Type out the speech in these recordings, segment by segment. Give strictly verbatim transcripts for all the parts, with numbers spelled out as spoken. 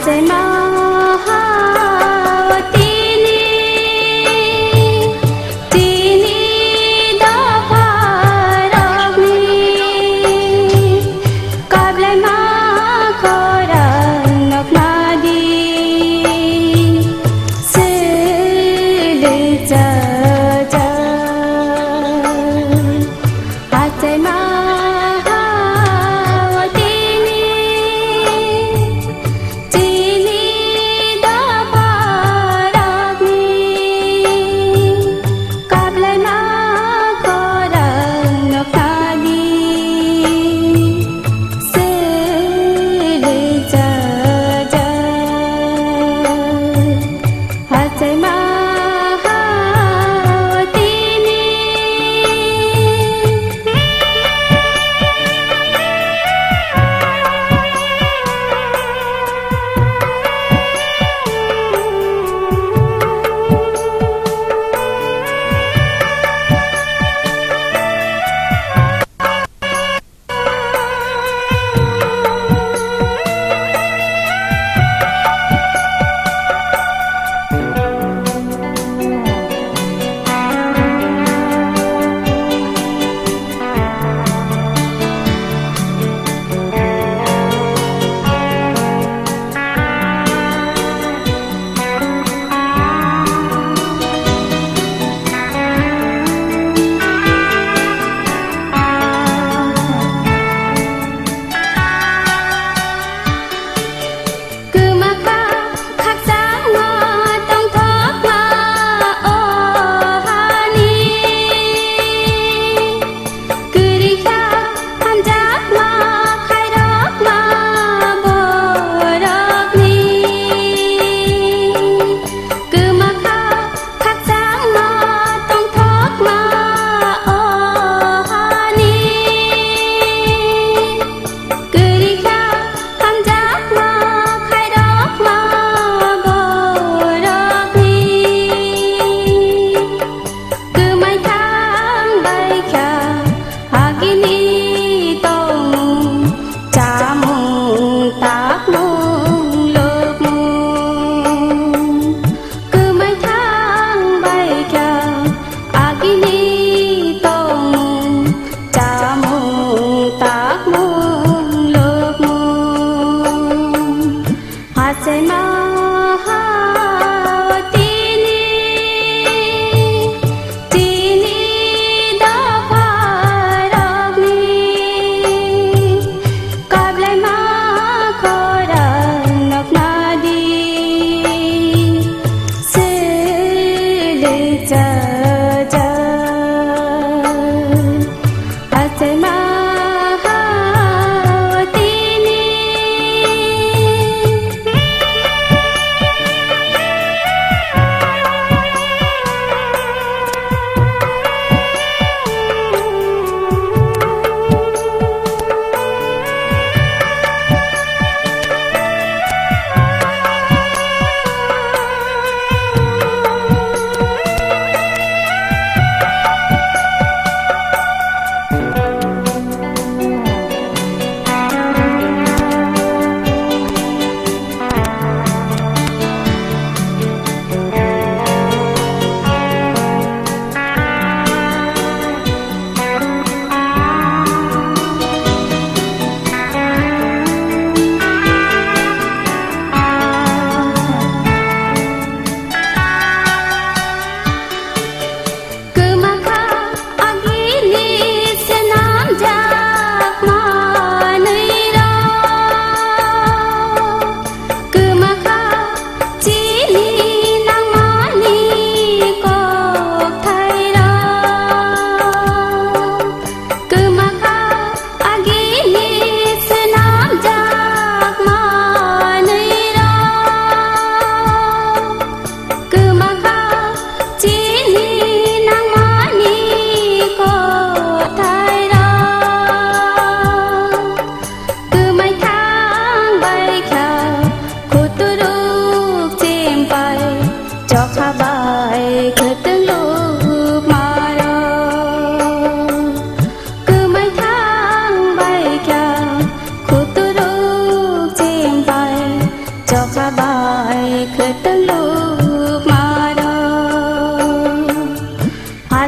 Achaima hao tini, tini dopha rokni, kablaima khorang nokna di, sili chacha. Achaima hao tini, tini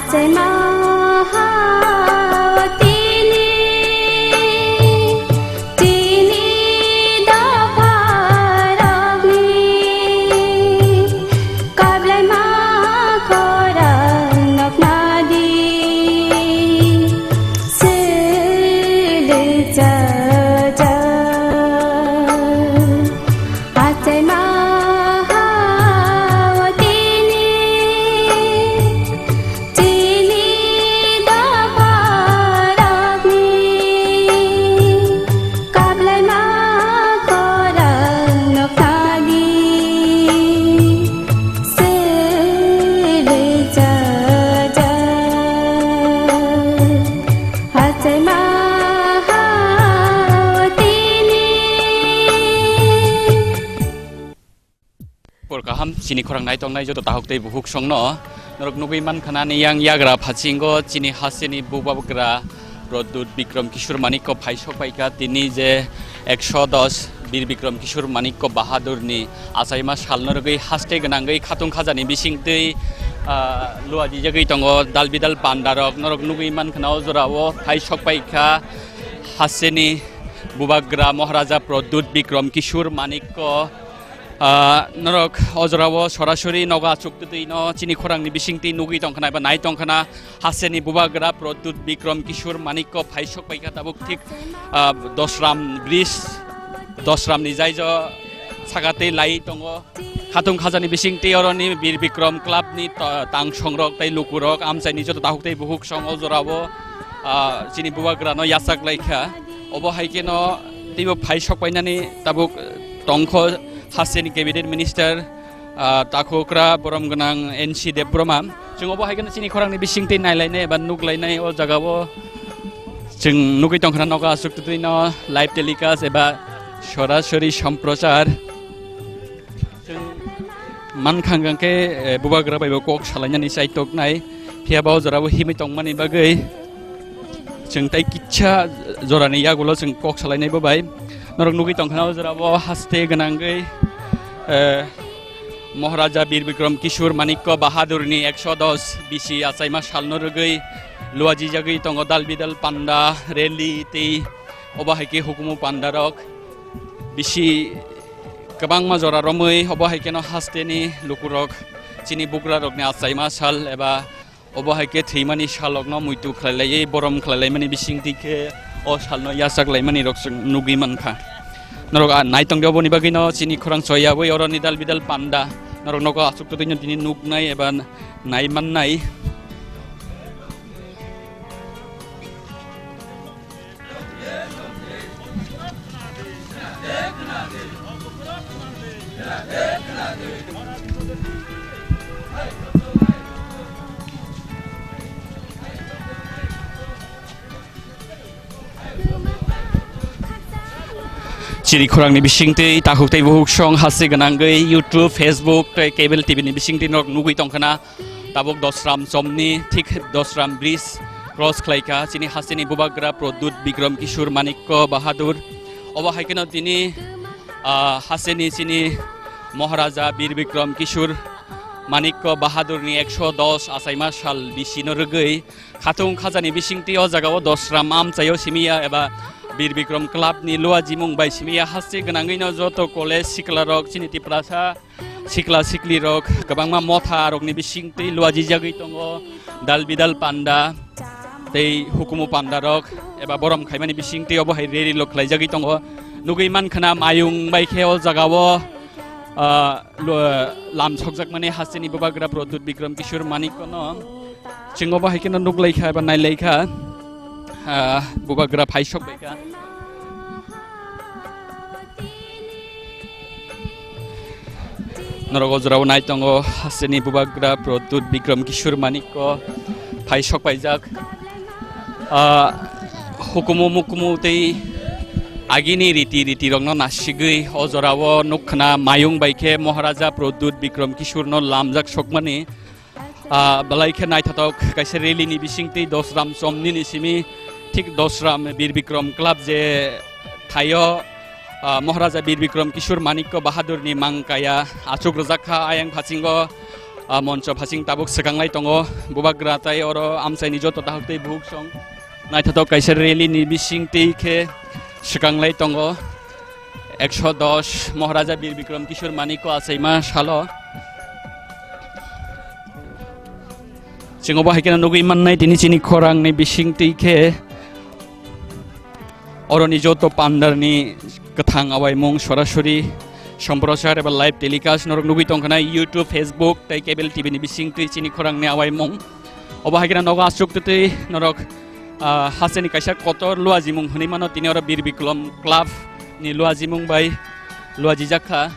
Achaima ha tini, tini dopha rokni kablaima khorang noknadi sili chacha. Achaima ha tini, tini dopha rokni kablaima khorang noknadi sili chacha. Achaima ha tini. Por kaham chini khorang nai tongnai joto tahuk tei buhuk songno norok nugwi mankha nani yang yagra phasingo chini hasteni bubagra Pradyut Bikram Kishore Manikko phai sokpaikha tini je eksho dos Bir Bikram Kishore Manikko Bahadurni achaima salno rwgwi haste gwnangwi khatung khajani bisingtwi, ah, luajijagwi tongo dal bidal pandarok norok nugwi mankha na o jorao phai sokpaikha hasteni bubagra Maharaja Pradyut Bikram Kishore Manikko. Ah, norok o jorao sorasori nogo achuk twtwi no chini khorangni bisingtwi nugwi tongkhana eba nai tongkhana hasteni bubagra Pradyut Bikram Kishore Manikko phai sokpaikha tabuk thik, ah, Dosram bridge, Dosramni jaijo sakatwi lai tongo. Khatung khajani bisingtwi oroni Bir Bikram Clubni ta-, tangsongrok tei lukurok amchaini joto tahuk tei buhuk song o jorao, ah, chini bubagrano yachak laikha. Obo hai kheno teibo phai sokpainani tabuk tongkho hasteni cabinet minister, ah, takhukra borom gwnang N C Debbarma. Chwng obo hai kheno chini khorangni bisingtwi nailainai eba nuklainai o jagao chwng nugwi tongkhana nogo aswk twtwino live telecast eba sorasori somprochar. Chwng mankha hwnkhe, eh, bubagra bai bo kok salainani chaitoknai, phiya ba o jorabo himwi tongmani bagwi chwng tai kisa jorani yagulo chwng kok salainai bo bai. Norok nugwi tongkhana o jorabo haste gwnangwi, eh, Maharaja Bir Bikram Kishore Manikko Bahadurni eksho dos bisi achaima salno rwgwi luajijagwi tongo dal bidal panda, rally tei obo hai khe hukumu pandarok. Bisi kwbangma jora romwi obo hai kheno hasteni lukurok chini bugrarokni achaima sal eba obo hai khe thwimani salrokno muitu khlailaiwi borom khlailaimani bisingtwi khe o salno yachak laimanirok chwng nugwi mankha. Norok a nai tongdi oboni bagwino chini khorang choyawi oroni dal bidal panda norok nogo achuk twtwino tini nuknai eba nai mannai. Chini khorangni bisingtwi takhuk tei buhuk song hasteni gwnangwi YouTube, Facebook tei cable T V ni bisingtwi norok nugwi tongkhana. Tabuk Dosram chomni thik Dosram bridge cross khlaikha chini hasteni bubagra Pradyut Bikram Kishore Manikko Bahadur. Obo hai kheno tini, ah, hasteni chini Maharaja Bir Bikram Kishore Manikko Bahadurni eksho dos achaima sal bisino rwgwi khatung khajani bisingtwi o jagao Dosram amchaio simiya eba Bir Bikram Club ni luajimung bai simiya haste gwnangwino joto college siklarok chini Tiprasa sikla siklirok kwbangma motha rokni bisingtwi luajijagwi tongo, dal bidal panda tei hukumu pandarok eba borom khaimani bisingtwi obo hai rally rok khlaijagwi tongo. Nugwi mankha na mayung bai khe o jagao, ah, lo-, lam sokjakmani hasteni bubagra Pradyut Bikram Kishore Manikko no. Chwng obo hai kheno nuklaikha eba nailaikha, ah, bubagra phai sokbaikha. Norok o jorao nai tongo, hasteni bubagra Pradyut Bikram Kishore Manikko phai sokpaijak. Ah, hukumu mukumu tei agini riti riti rokno nasigwi o jorao nukkhna mayung bai khe Maharaja Pradyut Bikram Kishore no lamjak sokmani. Ah, belai khe naithothok kaisa rally ni bisingtwi Dosram chomni ni simi thik Dosram Bir Bikram Club je thaio, ah, Maharaja Bir Bikram Kishore Manikko Bahadur ni mangkaya achuk rwjak kha ayang phasingo, ah, moncho phasing tabuk swkanglai tongo. Bubagra tai oro amchaini joto dahoktwi buhuksong naithotok kaisa rally ni bisingtwi khe swkanglai tongo. Ekso dos Maharaja Bir Bikram Kishore Manikko achaima salo. Chwng obo hai kheno nugwi mannai tini chini khorangni bisingtwi khe oroni joto pandarni kwthang awaimung sorasori somprosar eba live telecast norok nugwi tongkha na YouTube, Facebook tei cable T V ni bisingtwi chini khorangni awaimung. Obo hai kheno nogo aswk twtwi norok, ah, hasteni kaisa kotor luajimung hwnwi mano tini oro Bir Bikram Club ni luajimung bai luajijak kha.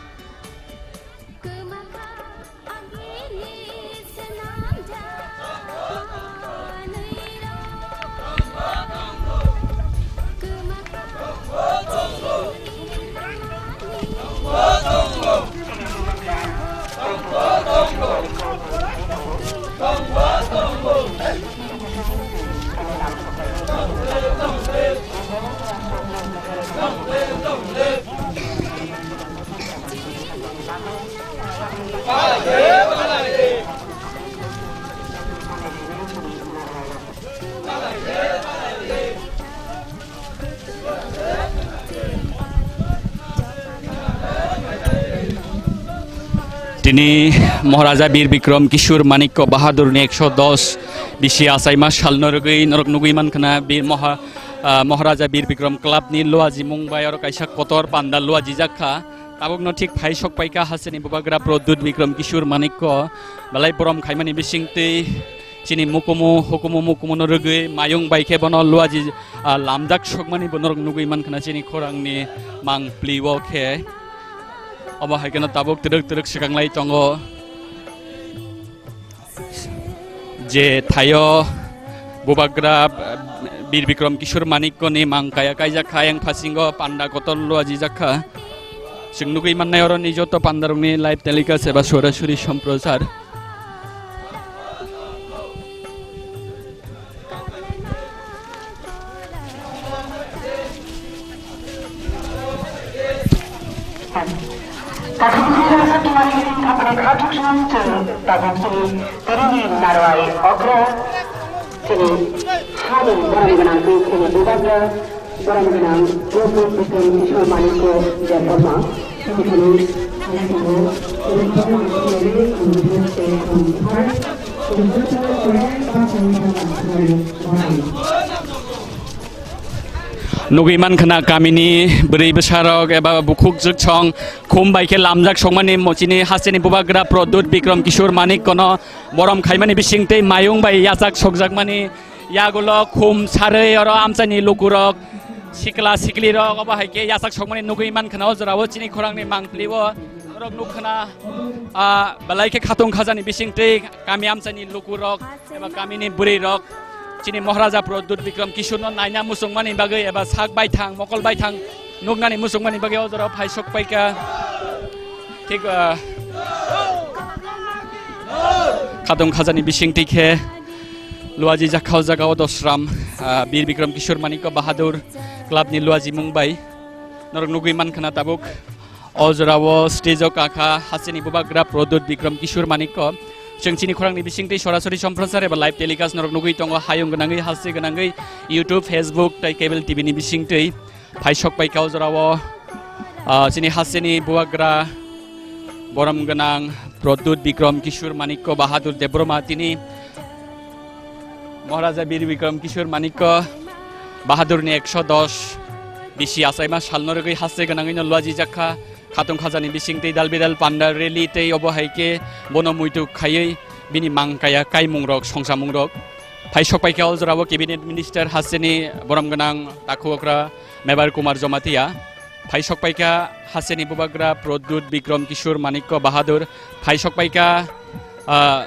Tini Maharaja Bir Bikram Kishore Manikko Bahadurni ekso dos bisi achaima salno rwgwi norok nugwi mankha na Bir Maha-, ah, Maharaja Bir Bikram Clubni luajimung bai oro kaisa kotor panda luajijak kha. Tabukno thik phai sok paikha hasteni bubagra Pradyut Bikram Kishore Manikko belai borom khaimani bisingtwi chini mukumu hukumu mukumu no rwgwi mayung bai khe bono luaji, ah, lamjak sokmani bo norok nugwi mankha na chini khorangni mang plio khe. Obo hai kheno tabuk twrwk twrwk swkanglai tongo. Je thaio bubagra, eh, Bir Bikram Kishore Manikkoni mang kaya kaijak kha, ayang phasingo panda kotor luajijak kha. Chwng nugwi mannai oroni joto pandarokni live telecast eba sorasori somprosar. Kathok song chwng tabuk chini tini ni narwai okra chini hani borom gwnang twi chini bubagra borom gwnang Pradyut Bikram Kishore Manikko Debbarma chini thani Nugwi mankha na kamini bwrwi bwsarok eba bukhuk jwksong khum bai khe lamjak songmani mochini hasteni bubagra Pradyut Bikram Kishore Manikkono borom khaimani bisingtwi mayung bai yachak sokjakmani yagulo khum sarwi oro amchaini lukurok sikla siklirok obo hai khe yachak sokmani nugwi mankha na o jorao chini khorangni mangpili o norok nukha na, ah, belai khe khatung khajani bisingtwi kami amchaini lukurok eba kamini bwrwirok chini Maharaja Pradyut Bikram Kishorno naina muchungmani bagwi eba sak baithang, mokol baithang nuknani muchungmani bagwi o jorao phai sok paikha. Thik, ah, khatung khajani bisingtwi khe luaji jakha o jagao dosram, ah, Bir Bikram Kishore Manikko Bahadur Clubni luajimung bai norok nugwi mankha na tabuk. O jorao stage o kakha hasteni bubagra Pradyut Bikram Kishore Manikko. Chwng chini khorangni bisingtwi sorasori somprosar eba live telecast norok nugwi tongo, hayung gwnangwi, haste gwnangwi YouTube, Facebook tei cable T V ni bisingtwi. Phai sok paikha o jorao, ah, chini hasteni bubagra borom gwnang Pradyut Bikram Kishore Manikko Bahadur Debbarma tini Maharaja Bir Bikram Kishore Manikko Bahadurni ekso dos bisi achaima salno rwgwi haste gwnangwino luaji jakha. Khatung khajani bisingtwi dal bidal panda rally tei obo hai khe bono muitu khaiwi bini mangkaya kaimungrok songchamungrok. Phai sok paikha o jorao cabinet minister hasteni borom gwnang takhu okra Mebar Kumar Jamatia. Phai sok paikha hasteni bubagra Pradyut Bikram Kishore Manikko Bahadur. Phai sok paikha, ah,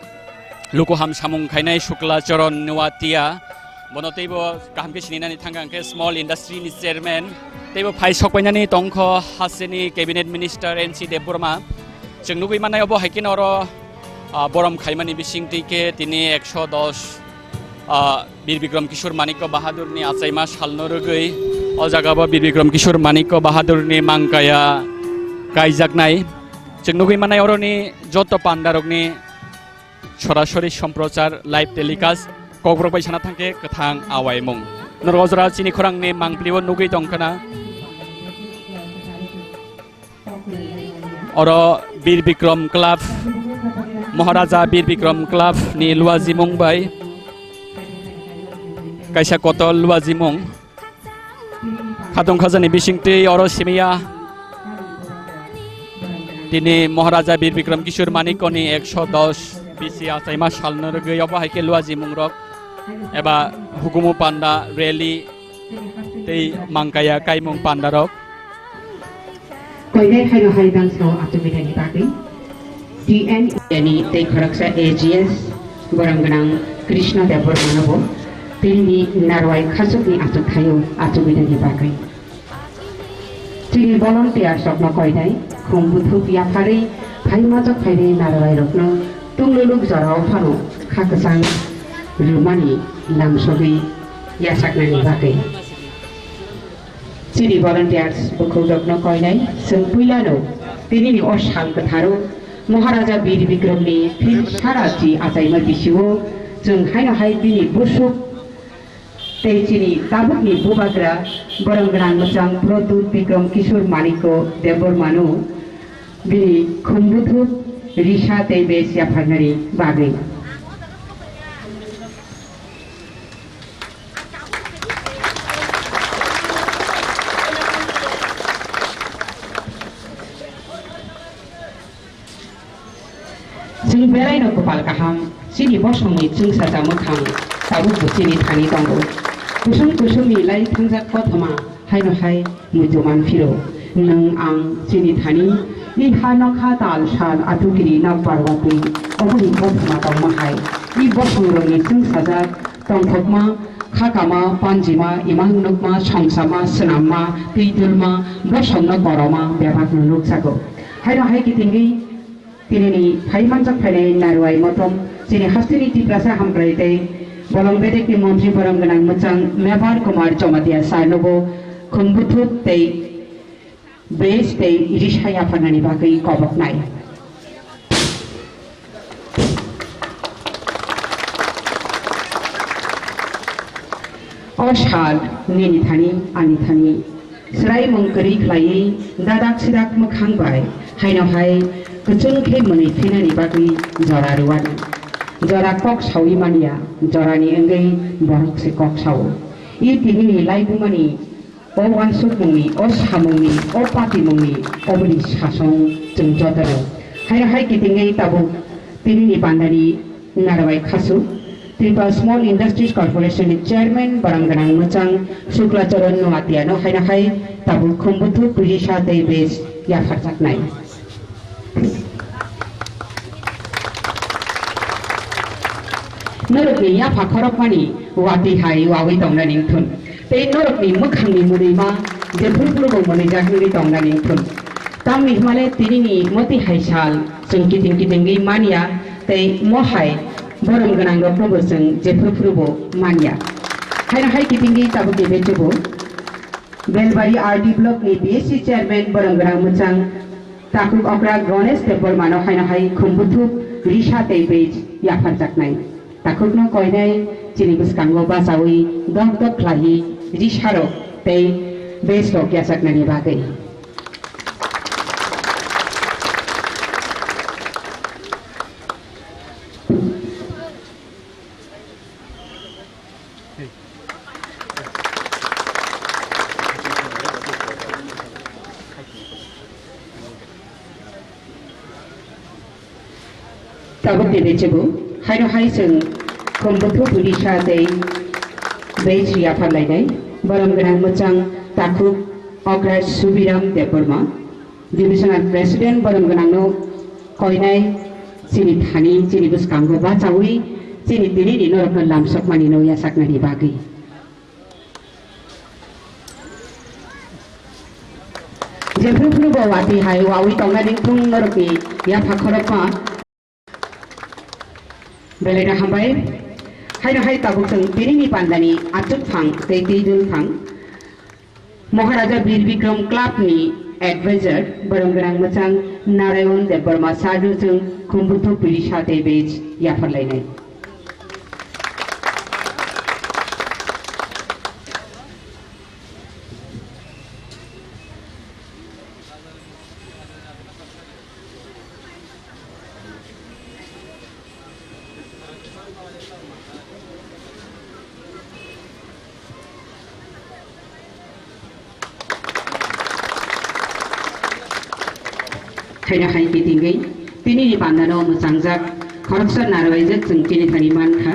lukuham samung khainai Shukla Charan Nuatia. Bono teibo kaham khe sininani thangkha hwnkhe small industry ni chairman. Teibo phai sok painani tongkho hasteni cabinet minister N C Debbarma. Chwng nugwi mannai obo hai kheno oro, ah, borom khaimani bisingtwi khe tini ekso dos, ah, Bir Bikram Kishore Manikko Bahadurni achaima salno rwgwi o jagao Bir Bikram Kishore Manikko Bahadurni mangkaya kaijaknai. Chwng nugwi mannai oroni joto pandarokni Sorasori somprochar live telecast Kokborok bai sana thangkhe kwthang awaimung. Norok ojora chini khorangni mangpili o nugwi tongkhana. Oro Bir Bikram Club, Maharaja Bir Bikram Club ni luajimung bai kaisa kotor luajimung. Khatung khajani bisingtwi oro simiya tini Maharaja Bir Bikram Kishore Manikya ni ekso dos bisi achaima salno rwgwi obo hai khe luajimung rok eba hukumu panda, rally tei mangkaya kaimung panda rok. Koinai haino hai dance no achugwi thani bagwi T N India ni tei khoroksa A G S borom gwnang Krishna Debbarma no bo tini ni narwai khasuk ni achuk thaio achugwi thani bagwi. Chini volunteers rok no koinai khum buthup yapharwi phai majak phainai narwai rok no tungluluk jora o phano kha kwchang rwmani lamsogwi yachaknani bagwi. Chini volunteers bukhukrokno koinai chwng puilano tinini o sal kwtharo Maharaja Bir Bikramni phil sara chi achaima bisio chwng haino hai bini busuk tei chini tabukni bubagra borong gwnang mwchang Pradyut Bikram Kishore Manikya Debbarmano bini khum buthup risa tei bes yapharnani bagwi. Chwng belaino kwpal kaham, chini bosongni chwngsacha mwkhang tabukbo chini thani tongo. Kusung kusungni lai thangjak kothoma haino hai muitu manphiro. Nwng ang chini thani, i ha nokha tal sal atukiri nokbar watwi oboni kothoma tongma hai. I bosongrokni chwngsajak tongthokma, khakama, panjima, imang nukma, songsama, swnamma, twi dulma, bosongno koroma bebakno nukjago. Haino hai kitingwi tinini phai manjak phainai narwai motom chini hasteni Tiprasa hamkrai tei bolong bedekni montri borom gwnang mwchang Mebar Kumar Jamatia sir nobo khum buthup tei bes tei risa yapharnani bagwi koboknai. O sal nini thani ani thani swraimung kwrwi khlaiwi dadak sidak mwkhang bai haino hai kwchwng khe mwnwi phinani bagwi jora rwani. Jora kok sawi manya, jorani wngwi borok se kok sao. I tinini laibumani o uansukmungni, o samungni, o patimungni, oboni sasong chwng jotono. Haino hai kitingwi tabuk tinini pandani narwai khasuk Tripura Small Industries Corporation ni chairman borom gwnang mwchang Sukla Charan Noatiano haino hai tabuk khum buthup risa tei bes yapharjaknai. Norokni yapha khorokmani watwi hai wawi tongna ningthun. Tei norokni mwkhangni mwnwima jephru phrubo mwnwijak wngwi tongna ningthun. Tamni hwnmale tinini moti hai sal chwng kiting kitingwi manya tei mo hai borom gwnangroknobo chwng jephru phrubo manya. Haino hai kitingwi tabukni bechubu Belbari R D block ni B S C chairman borom gwnang mwchang Takhuk okra Ganesh Debbarmano haino hai khum buthup risa tei bej yapharjaknai. Takhukno koinai chini bwskango bachawi dok dok khlaiwi risarok tei bejrok yachaknani bagwi. Tabuk ni bechubu, haino hai chwng khum buthup risa tei bej yaphar lainai, borom gwnang mwchang Takhuk okra Subiram Debbarma. Divisional President borom gwnangno koinai chini thani chini bwskango bachawi chini tinini norokno lamsokmani no yachaknani bagwi. Jephru phru bo watwi hai wawi tongna ningthung norokni yapha khorokma. Belai no hambai. Haino hai tabuk chwng tinini pandani achuk phang tei twi dul phang. Maharaja Bir Bikram Club ni Advisor, borok gwnang mwchang Narayon Debbarma sir no chwng Khumbuthuk Puri Satei Bej yapharlainai. Haino hai kitingwi tini ni panda no mwchangjak khoroksa narwaijak chwng chini thani mankha.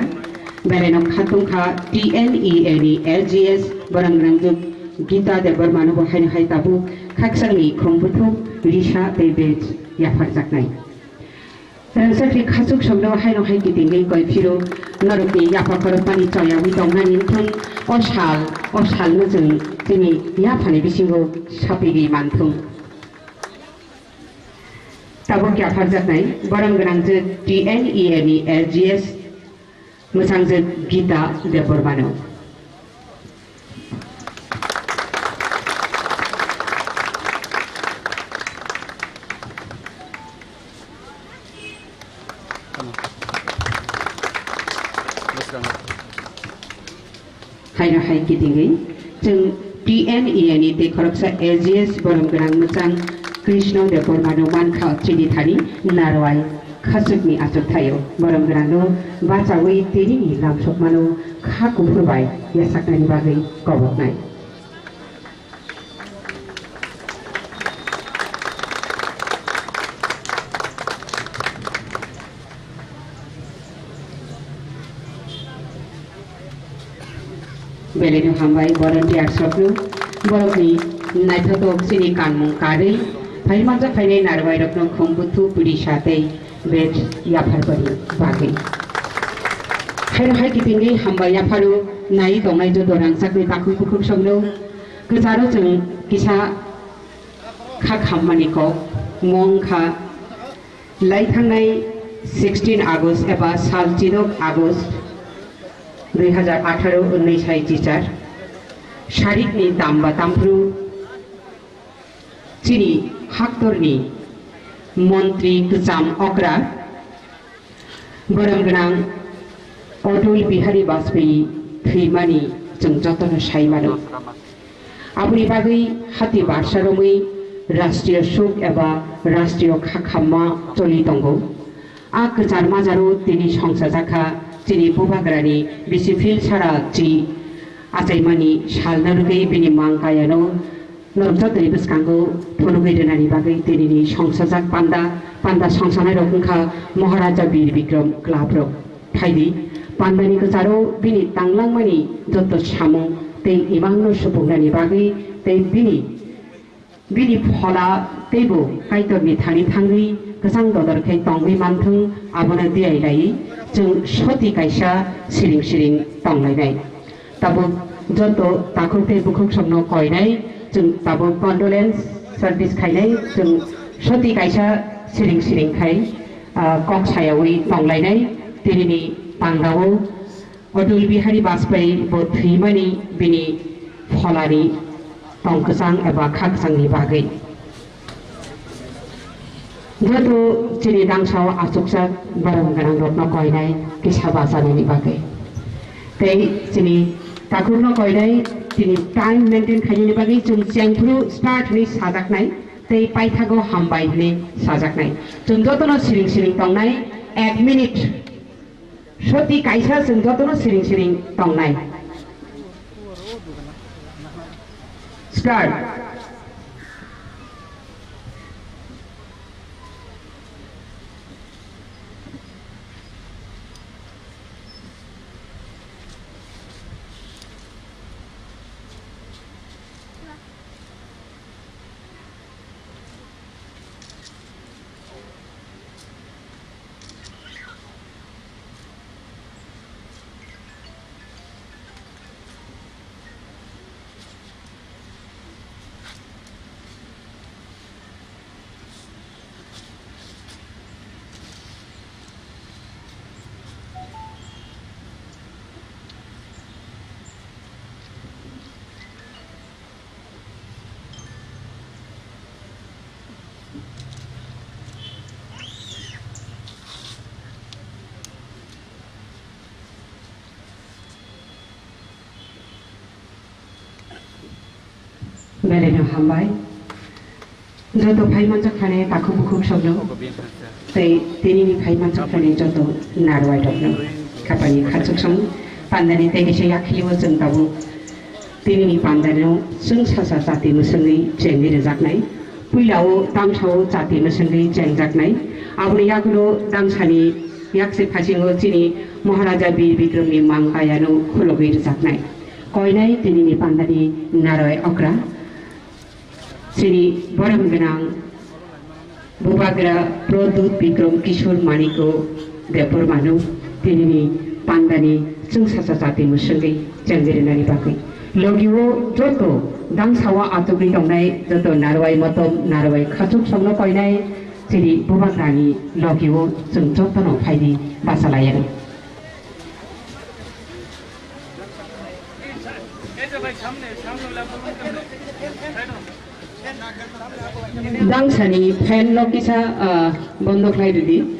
Belai no khatungkha T N E N E L G S borok gwnangjuk Gita Debbarma no bo haino hai tabuk khakchangni Khumbuthuk Risa tei Bej yapharjaknai. Rangchakni khachuk songno haino hai kitingwi koi phiro norokni yapha khorokmani choyawi tongnani wngthung o sal, o salno chwng chini yaphani bisingo sapigwi manthung. Tabuk yapharjaknai borok gwnangjwk T N E N E L G S mwchangjwk Gita Debbarmano. Haino hai kitingwi chwng T N E N E tei khoroksa L G S borom gwnang mwchang Krishna Debbarmano mankha chini thani narwai. Khachukni achukthai-o borom gwnangno bachaui tinini lamsokmano kha kuphur bai yachaknani bagwi koboknai. Belai no hambai volunteers rokno, borokni naithotok chini kanmung karwi phai manjak phainai narwai rokno Khumbuthuk Puri Satei Bej yapharpani bagwi. Haino hai kitingwi hambai yapharo nai tongnai joto rangchakni takhuk bukhuk songno kwcharo chwng kisa kha khammani kok mung kha. Lai thangnai sixteen August eba sal chidok August dui hajar atharo wnwi sai chichar sarikni tamba tamphru chini haktorni montri kwcham okra borom gwnang Atal Bihari Vajpayee thwimani chwng jotono sai mano. Aboni bagwi hati barsa romwi Rashtriya Shok eba Rashtriya Khakhamma choli tongo. A kwchar majaro tini songchajakha chini bubagrani bisi phil sara chi achaimani salna rwgwi bini mang kayano norok jotoni bwskango phunugwi rwnani bagwi tinini songchajak panda, panda songchanairok wngkha Maharaja Bir Bikram Club rok. Phaidi, pandani kwcharo bini tanglangmani joto samung tei imangno supuknani bagwi tei bini, bini phola teibo Kaitorni thani thangwi kwchang dodor khe tongwi manthung, abono tiyai laiwi chwng soti kaisa siring siring tonglainai. Tabuk joto takhuk tei bukhuk songno koinai, chwng tabuk condolence service khainai, chwng soti kaisa siring siring khai, ah, kok sayawi tonglainai. Tinini pangdao Atal Bihari Vajpayee bo thwimani bini pholani tong kwchang eba kha kwchangni bagwi. Joto chini dangsao achukjak borom gwnang rokno koinai kisa bachanani bagwi. Tei chini takhukno koinai chini time maintain khainani bagwi chwng chengphru start hwnwi sajaknai tei paithago hambai hwnwi sajaknai. Chwng jotono siring siring tongnai ek minute. Soti kaisa chwng jotono siring siring tongnai. Start. Belai no hambai. Joto phai manjak phane takhuk bukhuk sokno. Tei tinini phai manjak phane joto narwai rokno. Khapani khachuk song pandani tei kisa yakhilio chwng tabuk. Tinini pandano chwng sasa chati mwswngwi chengwi rwjaknai. Puilao tamsao chati mwswngwi chengjaknai. Aboni yagulo damsani yakse phasingo chini Maharaja Bir Bikramni mangkayano khulogwi rwjaknai. Koinai tinini pandani narwai okra. Chini borom gwnang Bubagra Pradyut Bikram Kishore Manikya Debbarmano tinini pandani chwng sasa chati mwswngwi chengwi rwnani bagwi. Logio joto dangsao achugwi tongnai joto narwai motom narwai khachuk songno koinai chini Bubagrani logio chwng jotono phaidi bachalaiyani. Dangsani fan no kisa, ah, bondo khlai rwdi.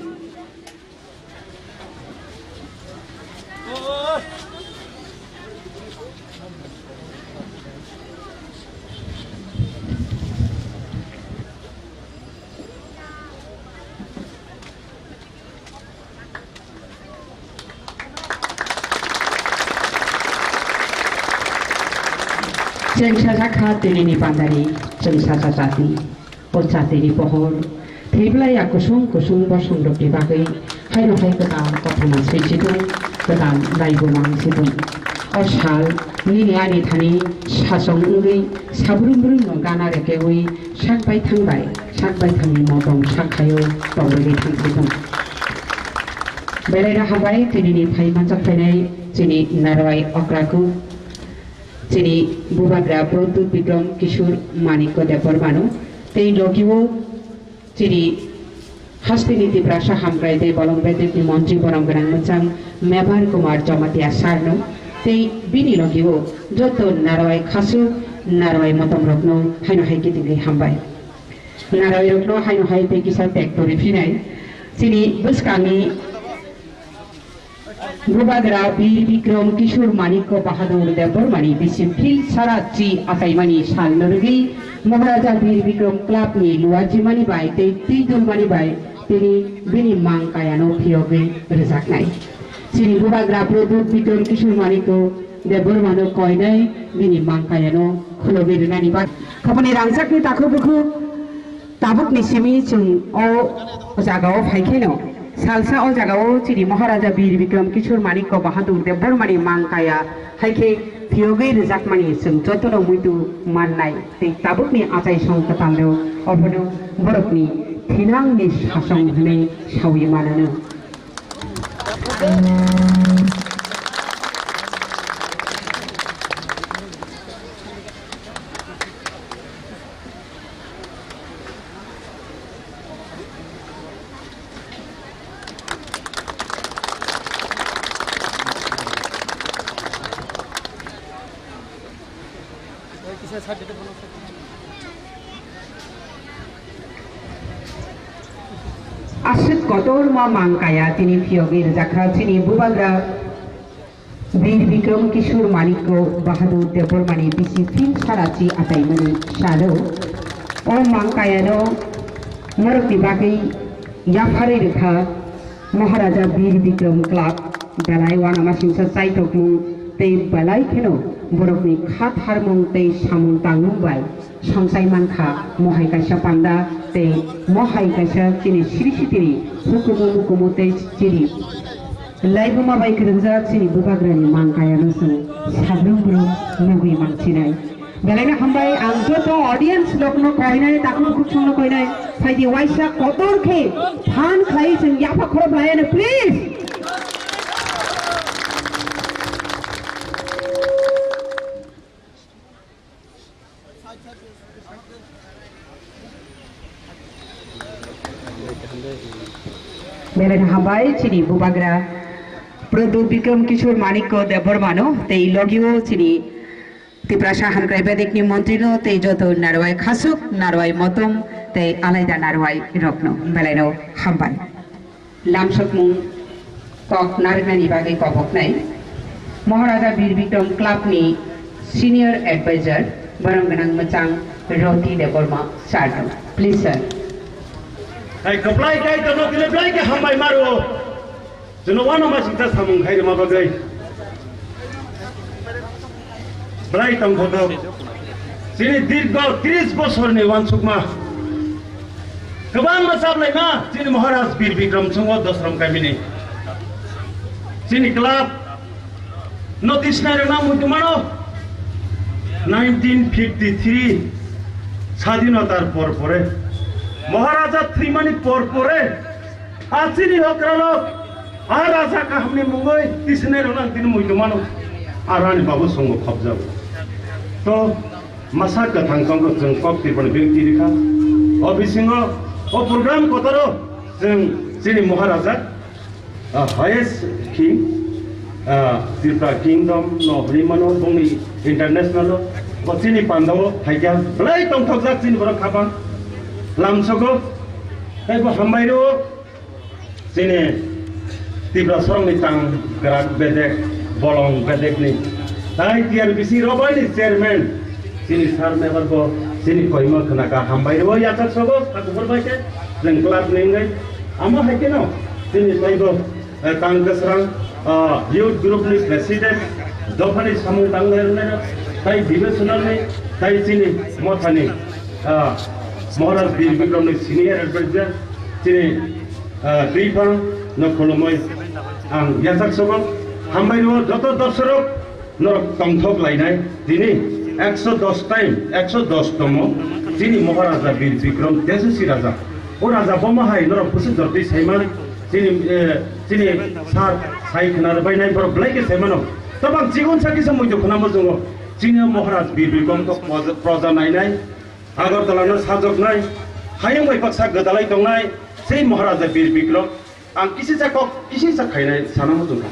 Chengsa sakha tinini pandani, chengsa chachati, o chatini pohor, thwiblai ya kusung kusung bosong rokni bagwi, haino hai kwtal kothoma swichidung, kwtal laibo mang sidung. O sal, nini ani thani sasong wngwi, sabrum brum no gana rekewi, sak bai thang bai, sak bai thangni motom sak khaio, tongwi thang sidung. Belai no hambai, tinini phai manjak phainai, chini narwai okraku. Chini Bubagra Pradyut Bikram Kishore Manikya Debbarmano tei logio chini hasteni Tiprasa hamkrai tei bolong bedekni montri borom gwnang mwchang Mebar Kumar Jamatia Sarno tei bini logio joto narwai khasuk narwai motomrokno haino hai kitingwi hambai. Narwai rokno haino hai tei kisa tek torwi phinai chini bwskangni Bubagra Bir Bikram Kishore Manikya Bahadur Debbarmani bisi phil sara chi achaimani sal norwi Maharaja Bir Bikram Club ni luajimani bai tei twi dulmani bai tini bini mang kayano phiyogwi rwjaknai. Chini Bubagra Pradyut Bikram Kishore Manikya Debbarmano koinai bini mang kayano khulogwi rwnani bai. Khapani rangchakni takhuk bukhuk Tabukni simi chwng o jagao phai kheno, salsa o jagao chini Maharaja Bir Bikram Kishore Manikya Bahadur Debbarmani mang kaya hai khe phiyogwi rwjakmani chwng jotono muitu mannai tei tabukni achaisong kwtalno obono borokni thinangni sasong hwnwi saui manano. Aswk kotorma mang kaya tini phiyogwi rwjakha chini Bubagra Bir Bikram Kishore Manikya Bahadur Debbarmani bisi phil sara chi achaimani salo o mang kayano norokni bagwi yapharwi rwkha Maharaja Bir Bikram Club belai uanamasingcha chaitokmung tei belai kheno borokni kha tharmung tei samung tangmung bai songchai mankha, mohai kaisa panda tei mohai kaisa chini siri sitiri hukumu mukumu tei chiri laibuma bai kwrwngjak chini Bubagrani mang kayano chwng sabrum brum nugwi mangsinai. Belaino hambai ang joto audience rokno koinai, takhuk bukhuk songno koinai, phaidi waisa kotor khe phan khlai chwng yapha khorop laiano please. Belaino hambai chini Bubagra Pradyut Bikram Kishore Manikya Debbarmano tei logio chini Tiprasa Hamkrai Bedekni Montrino tei joto narwai khasuk, narwai motom tei alaida narwai rokno belaino hambai. Lamsokmung kok narwknani bagwi koboknai Maharaja Bir Bikram Club ni Senior Advisor Borok gwnang mwchang Roti Debbarma sir no. Please, sir. Hai kwplai kai tono tini belai khe hambai maro. Jono wano ma singsa samung khai rwma bagwi. Belai tongthotok. Chini dirgo tris bosorni wansukma. Kwbangma chaplaima chini Maharaj Bir Bikram chwngno Dosrom kamini. Chini club notice nai rwna muitu mano. Nineteen fifty three sadhinotar por pore, Maharaja thwimani por pore, a chini okralok, a raja kahamni mungwi tisinai rwna ang tini muitu mano. Arani babu songo khobjago. To masa kwthang tongkha chwng kok tirpani beng tirikha. O bisingo o program kotoro chwng chini Maharaja, ah, highest king, ah, Tripura Kingdom no hwnwi mano, bongni international o, bo chini pandao phaikha, belai tongthokjak chini borok khapang lamsogo, tei bo hambai rwo chini Tripura sorongni tang grak bedek, bolong bedekni, tai T R B C robaini chairman, chini sir member bo chini koima khwnaka hambai rwo yachak sogo, sakhuphur bai khe chwng club ni wngwi, amo hai kheno chini taibo eh, tang kwsrang, ah, youth group ni president, dophani samung tangnai rwnai, tai Bibe Sunalni, tai chini mothani, ah, Maharaj Bir Bikramni senior advisor, chini, ah, Twiphang no khulumui ang yachak sogo, hambai rwo joto dorsorok. Norok tongthok lainai, tini ekso dos time, ekso dos tomo, chini Maharaja Bir Bikram Tejaswi Raja. O Raja bomo hai norok bwswk jortwi saima, chini, eh, chini sir sai khwna rwbainai borok belai khe saimano. Tabang chigon sa kisa muitu khwnamo chwngo. Chini Maharaj Bir Bikram to proja, proja nainai, Agartala no sajoknai, hayung bai baksa gwdalai tongnai, sei Maharaja Bir Bikram. Ang kisisa kok, kisisa khainai sana muchungkha.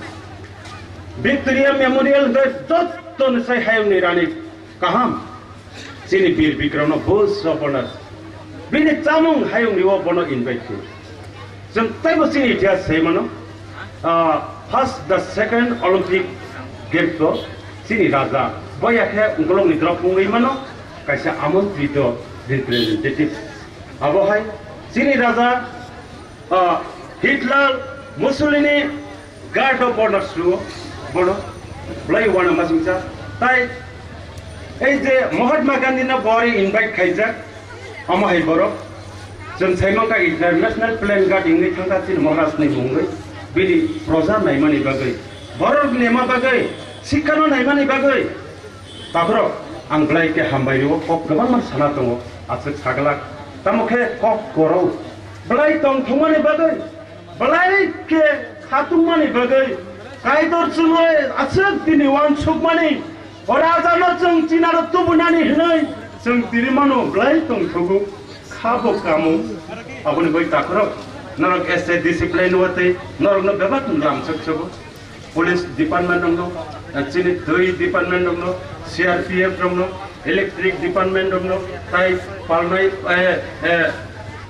Victoria Memorial hwnkhe jottoni sai hayungni rani kaham. Chini Bir Bikramno bus soponas. Bini chamung hayungni o bono invite khe. Chwng taibo chini itihas sai mano. Ah, first the second Olympic Games o chini raja. Boya khe ungkolokni drop wngwi mano. Kaisa amontrito representative. Abo hai chini raja Ah, Hitler, Mussolini, Guard of Honor suo, bono, belai wana masingcha. Tai, ei je Mahatma Gandhi no bori invite khaijak, amo hai borok. Chwng saimangkha international plane guard wngwi thangkha chini Maharaj ni mungwi. Bini proja naimani bagwi, borok nema bagwi, sikha no naimani bagwi. Takhorok, ang belai khe hambai rwo, kok kwbangma sana tongo, aswk saglak. Tamo khe kok kwrwi. Belai tongthokmani bagwi, belai khe khatungmani bagwi, Kaitor chwngno aswk tini uansukmani, o rajano chwng chinaro tubunani hwnwi chwng tini mano belai tongthogo, khabo kamo. Aboni bai takhorok, norok S A discipline watwi, norokno bebak lamsok sogo. Police department rokno, eh, chini twi department rokno, C R P F rokno, electric department rokno, tai palnai, eh, eh,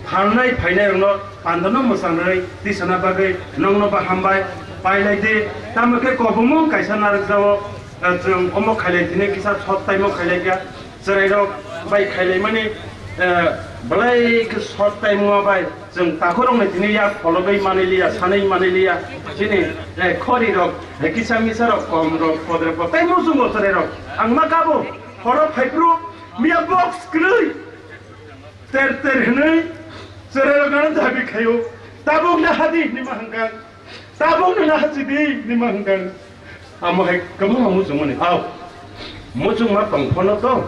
phalnai phainai rokno pandano mwchangnai tisana bagwi nokno ba hambai pailai di. Tamo khe kobongma kaisa narwkjao, eh, chwng omo khailai thini kisa short time o khailai kha. Chwrairok bai khailaimani, eh, belai khe short time o bai chwng takhorokni thini yak phologwi manwi liya, sanwi manwi liya. Chini, eh, khorirok, eh, kisa misarok, komrok, podrepot, tei muchungo chwrairok. Ang ma kabo, horo phaiphru, miya box kwrwi, ter ter hwnwi, chwrairok ano dabi khaio. Tabukno hadi hinwi ma hwnkha. Tabukno na hachidi hinwi ma hwnkha. Amo hai kwbangma muchungmani. Au. Muchungma tong phano to.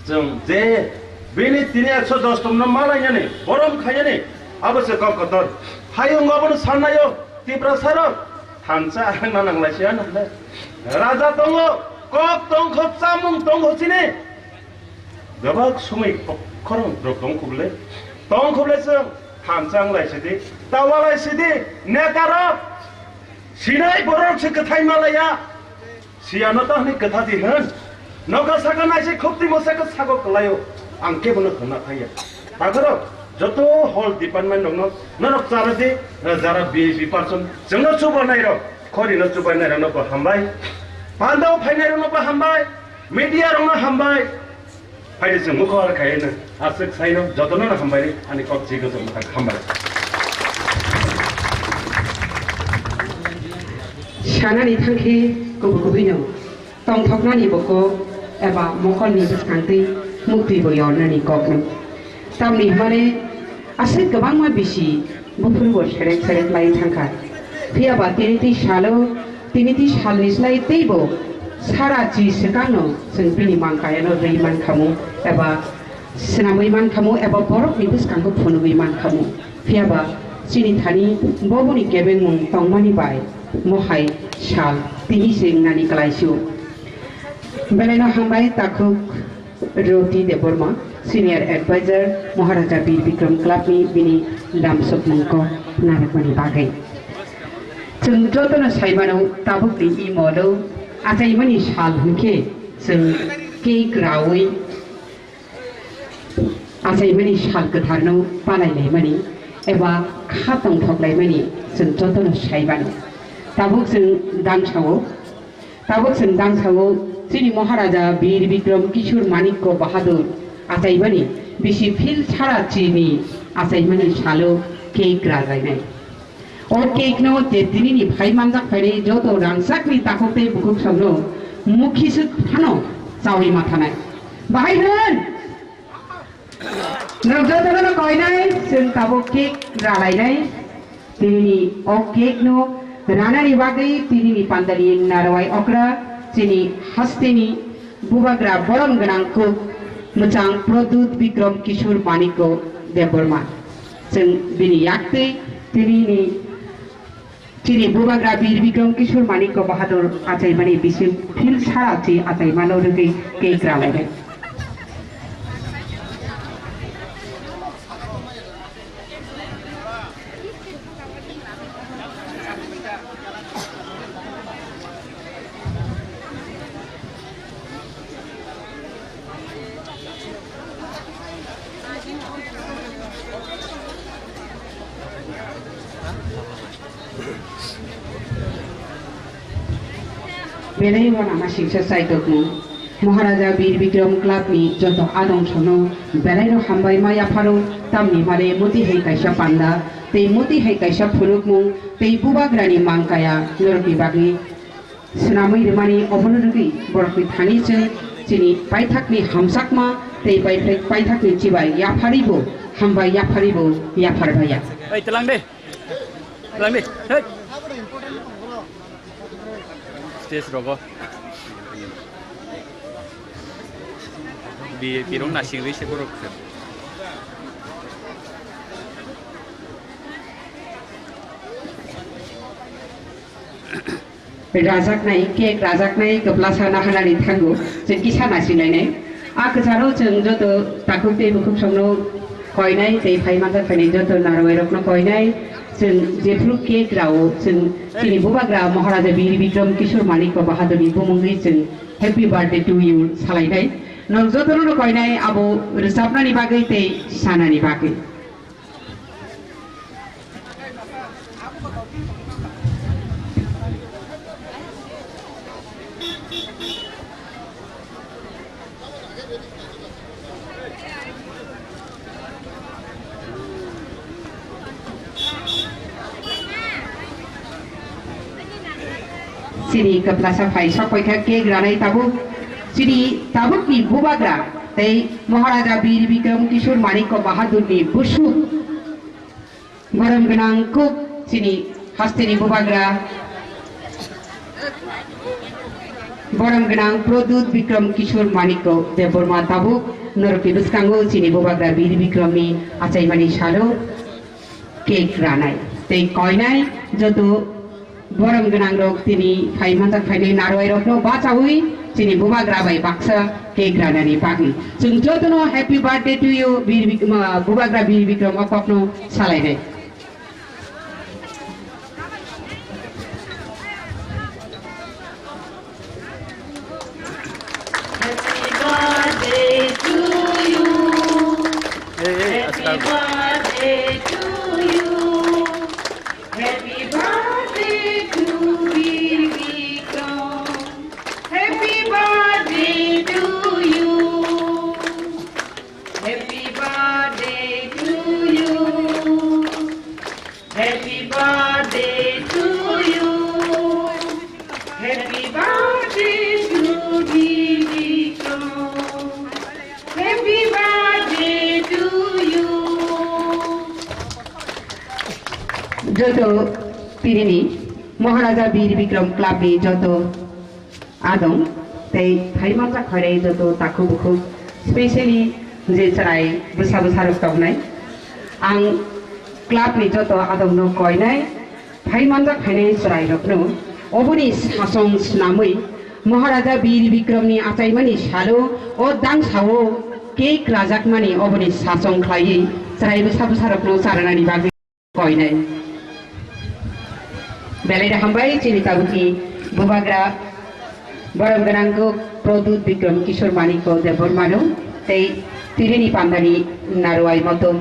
Chwng je bini tini ekso dos tongno malainani, borom khainani, abo se kok kotor. Hayung abono sannaio, Tiprasarok. Thansa ang na nanglaisi ano le. Raja tongo, kok tongkho, chamung tongkho chini. Bebak sumui khorang rok tong khuble. Tong khuble chwng thansa wng lai sidi, tawa lai sidi, neta rok. Sinai borok se kwthai malaya. Siyano ta hwnwi kwtha di hwn. Noka saka naisi khuk twi mo saka sago kwlaio. Ang kebono hwnna thangya. Takhorok joto hall department rokno norok chara di, jara V I P person chwngno chubanai rok, khorino chubanai rokno bo hambai. Pandao phainai rokno bo hambai. Media rokno hambai. Phaidi chwng mukha oro khaino aswk saino jotono no hambai ani kok chigwi tongkha, hambai. Sanani thangkhe kubui kubui no tongthoknani bokok eba mokolni bwskangtwi muktwi bo yornani kokno. Tamni hwnmale aswk kwbangma bisi buphuru bo serek serek lai thangkha. Phiya ba tini twi salo, tini twi salni slai teibo sara chi swkangno chwng bini mangkayano rwi mankhamu eba swnamwi mankhamu eba borokni bwskango phunugwi mankhamu. Phiya ba chini thani bo boni kebengmung tongmani bai mohai sal tini se wngnani kwlaisu. Belaino hambai takhuk Roti Debbarma, Senior Advisor, Maharaja Bir Bikram Club ni bini lamsokmung kok narwkmani bagwi. Chwng jotono saimano tabukni i molo achaimani sal hwnkhe chwng cake raui achaimani sal kwtharno palailaimani eba kha tongthoklaimani chwng jotono saimano. Tabuk chwng dangsao Tabuk chwng dangsao chini Maharaja Bir Bikram Kishore Manikya Bahadur achaimani bisi phil sara chini achaimani salo cake ralainai. O cake no je tinini phai manjak phainai joto rangchakni takhuk tei bukhuk songno mukhiswk phano chaui mathanai. Bahai hwn! Norok jotono koinai, chwng tabuk cake ralainai. Tinini o cake no ranani bagwi tinini pandani narwai okra chini hasteni bubagra borom gwnang kuk mwchang Pradyut Bikram Kishore Manikya Debbarma. Chwng bini yaktwi tinini Chini bubagra Bir Bikram Kishore Manikya Bahadur achaimani bisi phil sara chi achaimano rwgwi cake ralainai. Belai uanama singsa chaitokmung. Maharaja Bir Bikram Club ni joto adong sono belaino hambai ma yapharo, tamni mare muti hai kaisa panda tei muti hai kaisa phunukmung tei bubagrani mangkaya norokni bagwi Swnamwi rwmani obono rwgwi borokni thani chwng chini paithakni hamjakma tei paithak-, paithakni chibai yapharibo hambai yapharibo yaphar baiya. Oi, tlang de. Tlang de. Hey. Stage rogo. V I P rok nasing rwi se borok. Rajaknai, cake rajaknai kwplasa naharnani thango, chwng kisa nasinlainai. A kwcharo chwng joto takhuk tei bukhuk songno koinai tei phai manjak phainai joto narwairokno koinai. Chwng jephru cake rao, chwng chini bubagra Maharaja Bir Bikram Kishore Manikya Bahadurni bumungwi chwng happy birthday to you salainai. Norok jotono koinai abo rwchapnani bagwi tei sanani bagwi. Chini kwplasa phai sok paikha cake ranai tabuk. Chini tabukni bubagra tei Maharaja Bir Bikram Kishore Manikya Bahadurni busuk borom gwnang kuk chini hasteni bubagra borom gwnang Pradyut Bikram Kishore Manikya Debbarma tabuk norokni bwskango chini bubagra Bir Bikramni achaimani salo cake ranai tei koinai joto borom gwnang rok tini phai manjak phainai narwai rokno bachaui chini bubagra bai baksa cake ranani bagwi. Chwng jotono happy birthday to you, Bir Bik-, ma, bubagra Bir Bikram o kokno salainai. Happy birthday to you. Hey, hey, happy birthday to you. Happy birthday to Bikram. Happy birthday to you. Joto tinini Maharaja Bir Bikram Club ni joto adong tei phaimanjak khainai joto takhuk bukhuk, specially je chwrai bwsa bwsa rok tongnai, ang club ni joto adong no koinai phaimanjak khainai chwrai rok no oboni sasong swnamwi Maharaja Bir Bikram ni achaimani salo o dangsao cake rajakmani oboni sasong khlaiwi chwrai bwsa bwsa rok no charwnani bagwi koinai. Belai da hambai chini tabukni bubagra borom gwnang kuk Pradyut Bikram Kishore Manikya Debbarmano tei tinini pandani narwai motom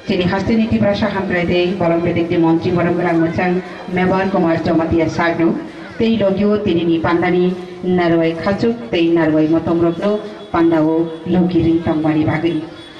chini hasteni Tiprasa hamkrai tei bolong bedekni montri borom gwnang mwchang Mebar Kumar Jamatia sarno tei logio tinini pandani narwai khachuk tei narwai motom rokno pandao logiri tongmani bagwi.